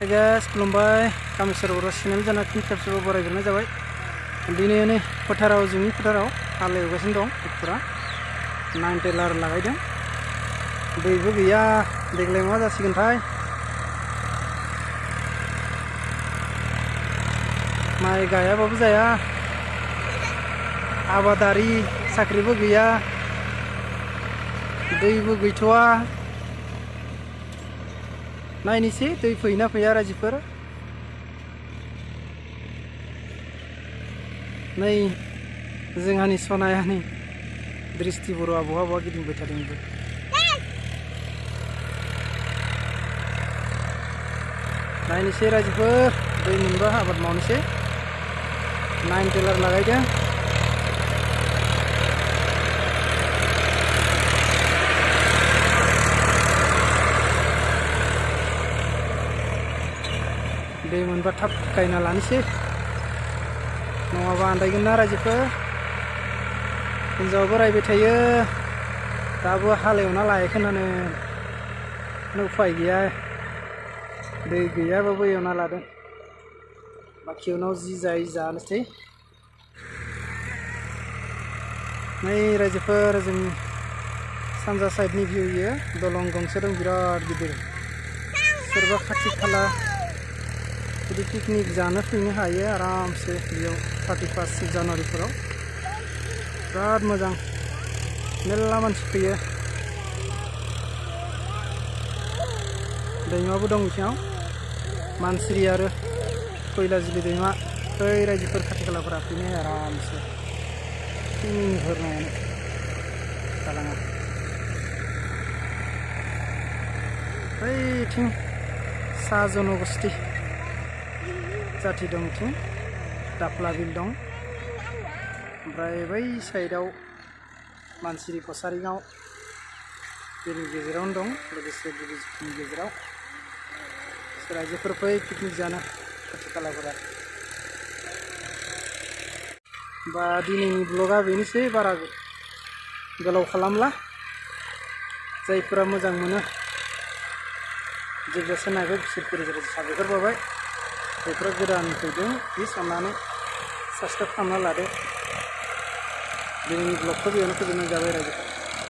Guys, खुलुमबाय कामेश्वर बर' channel जाना फिन खेबसेबाव बरायग्रोनाय जाबाय। दिनै नै फोथाराव जोंनि फोथाराव हालेवगासिनो दं ट्रेक्टरा 9 टेलार लागायदों। दैबो गैया, देग्लाय मा जासिगोनथाय। माइ गायाबाबो जाया, आबादारि साख्रिबो गैया, दैबो गैथ'वा। नायनोसै दै फैयोना फैया रायजोफोर। नै जोंहानि सनायानि दृष्टि बर'आ बहा बहा गिदिंबाय थादोंबो। नायनोसै रायजोफोर, दै मोनबा आबाद मावनोसै। 9 टेलार लागायदों। दै मोनबा थाब गायना लानोसै, नङाबा आन्दायगोन ना रायजोफोर। हिन्जावाबो रायबाय थायो, दाबो हालेवना लायाखैनानो। उफाय गैया, दै गैयाबाबो एवना लादों। बाखि उनाव जि जायो जानोसै। नै रायजोफोर, जोंनि सानजा साइडनि भिउ इयो। दलं गंसे दं बिराद गिदिर। सोरबा खाथि खाला बिदि पिकनिक जानो फैनो हायो आरामसे बेयाव 31 जानुवारिफोराव। बिराद मोजां, मेरला मानसि फैयो। दैमाबो दं बिथिङाव, मानसिरि आरो खैलाजुलि दैमा। बै रायजोफोर खाथि खालाफोरा फैनो आरामसे हरनायानो दालाङा। बैथिं सा जनगोष्ठी जाथि दं, बिथिं दाफ्ला बिल दं। ओमफ्राय बै साइडआव मानसिरि कसारिगाव बेनि गेजेरावनो दं, लोगोसे बुगिनि गेजेराव। रायजोफोर फै पिकनिक जानो खाथि खालाफोरा। बा दिनैनि ब्लगा बेनोसै, बारा गोलाव खालामला। जायफोरा मोजां मोनो जोबजासे नायबाय बिसोरखौ साबायखर बावबाय। जायफोरा गोदान फैदों प्लिज अननानै साबसक्राइब खालामना लादो। दिनैनि ब्लगखौ बेयावनो फोजोबनाय जाबाय रायजोफोर।